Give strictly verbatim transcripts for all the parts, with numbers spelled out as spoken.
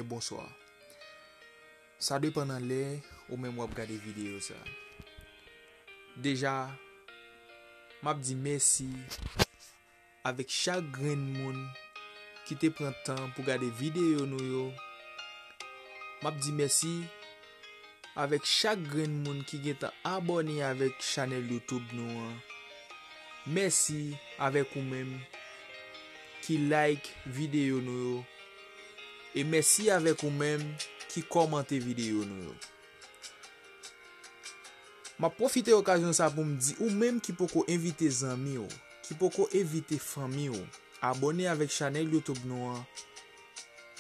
bonswa. Sa depann nan lè ou menm w ap gade videyo sa. Deja, m ap di mèsi avèk chak grenn moun ki te pran tan pou gade videyo nou yo. M ap di mèsi avèk chak grenn moun ki gentan abòne avèk chanèl YouTube nou an. Mèsi avèk ou menm ki like videyo nou yo. E mèsi avèk ou menm ki kòmante videyo nou yo. M ap pwofite okazyon sa pou m di ou menm ki poko envite zanmi w, ki poko envite fanmi w, abòne avèk chanèl YouTube nou an.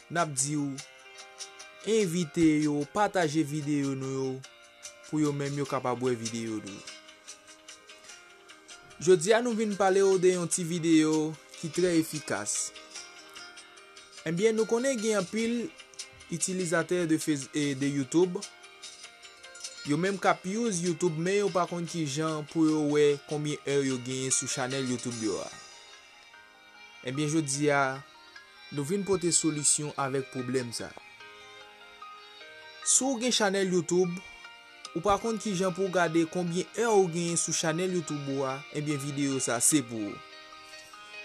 N ap di w, envite yo, pataje videyo nou yo, pou yo menm yo kapab wè videyo nou yo. Jodi a nou vin pale w de yon ti videyo ki trè efikas. Ebyen, nou konnen gen anpil itilizatè de Face-, e de YouTube. Yo menm k ap use YouTube, men yo pa konn kijan pou yo wè konbyen è yo genyen sou chanèl YouTube yo a. Ebyen, jodi a, nou vin pote solisyon avèk pwoblèm sa. Si w gen chanèl YouTube, ou pa konn kijan pou w gade konbyen è ou genyen sou chanèl YouTube ou a, ebyen, videyo sa se pou ou.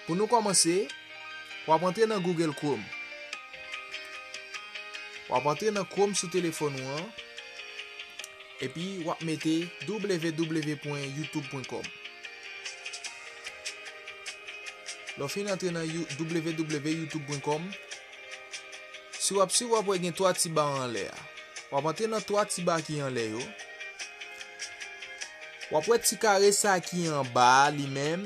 Pou nou kòmanse, w ap antre nan Google Chrome. W ap antre nan Chrome sou telefòn ou an, epi w ap mete w w w pwen youtube pwen kòm. Lè w fin antre nan you-, w w w youtube pwen kòm, si w ap swiv, w ap wè gen twa ti ba anlè a. W ap antre nan twa ti ba ki anlè yo. W ap wè ti kare sa ki anba a li menm.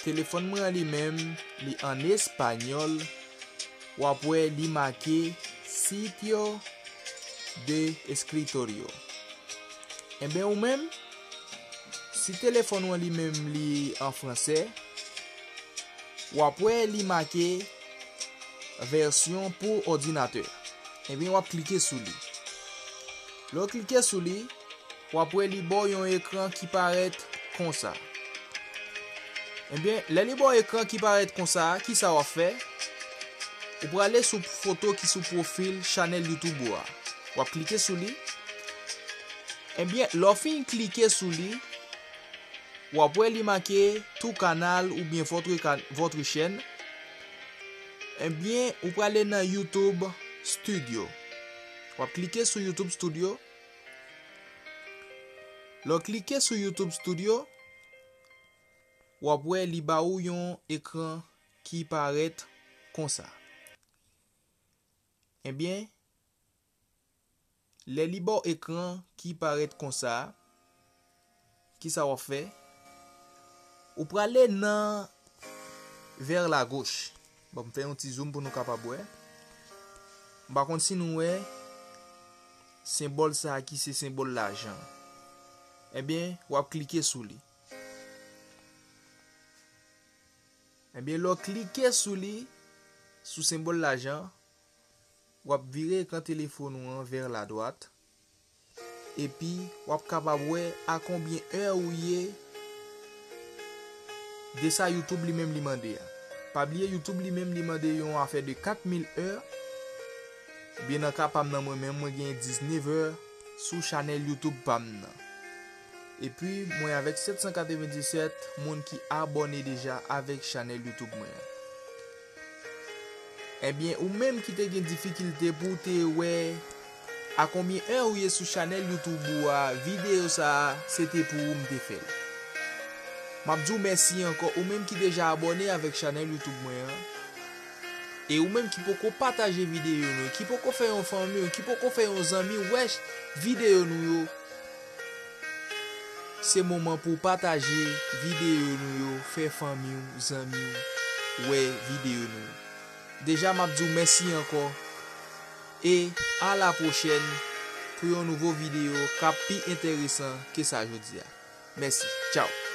Telefòn mwen an li menm, li an espanyòl. W ap wè li make sitio de escritorio. Enben ou menm, si telefòn ou an li menm li an fransè, w ap wè li make vèsyon pou òdinatè. Enben w ap klike sou li. Lè w klike sou li, w ap wè li ba w yon ekran ki parèt konsa. Enben, lè li ba w ekran ki parèt konsa, kisa w ap fè? Ou prale sou foto ki sou pwofil chanèl YouTube ou a. W ap klike sou li. Enben, lè w fin klike sou li, w ap wè li make tu canal oubyen votre ca-, votre chaîne. Enben, ou prale nan YouTube Studio. W ap klike sou YouTube Studio. Lè w klike sou YouTube Studio, w ap wè li ba ou yon ekran ki parèt konsa. Enben, lè li ba w ekran ki parèt konsa, kisa w ap fè? Ou prale nan vers la gauche. Bon, m fè yon ti zoom pou nou kapab wè. M pa konn si nou wè senbòl sa a ki se senbòl lajan. Enben, w ap klike sou li. Enben, lè w klike sou li, sou senbòl lajan, w ap vire ekran telefòn ou an vers la droite. Epi, w ap kapab wè a konbyen è ou ye de sa YouTube li menm li mande a. Pa bliye, YouTube li menm li mande yon afè de kat mil è. Byen, nan ka pa m nan, mwen menm, mwen gen diznèf è sou chanèl YouTube pa m nan. Epi, mwen avèk sèt san katrevenndisèt moun ki abòne deja avèk chanèl YouTube mwen an. Ebyen, ou menm ki te gen difikilte pou w te wè a konbyen è ou ye sou chanèl YouTube ou a, videyo sa a, se te pou ou m te fè l. M ap di w mèsi ankò, ou menm ki deja abòne avèk chanèl YouTube mwen an. E ou menm ki poko pataje videyo nou, ki poko fè yon fanmi w, ki poko fè yon zanmi w wè videyo nou yo, se moman pou w pataje videyo nou yo, fè fanmi w, zanmi w wè videyo nou yo. Deja, m ap di w mèsi ankò. E a la pwochèn pou yon nouvo videyo k ap pi enteresan ke sa jodi a. Mèsi. Tchaw.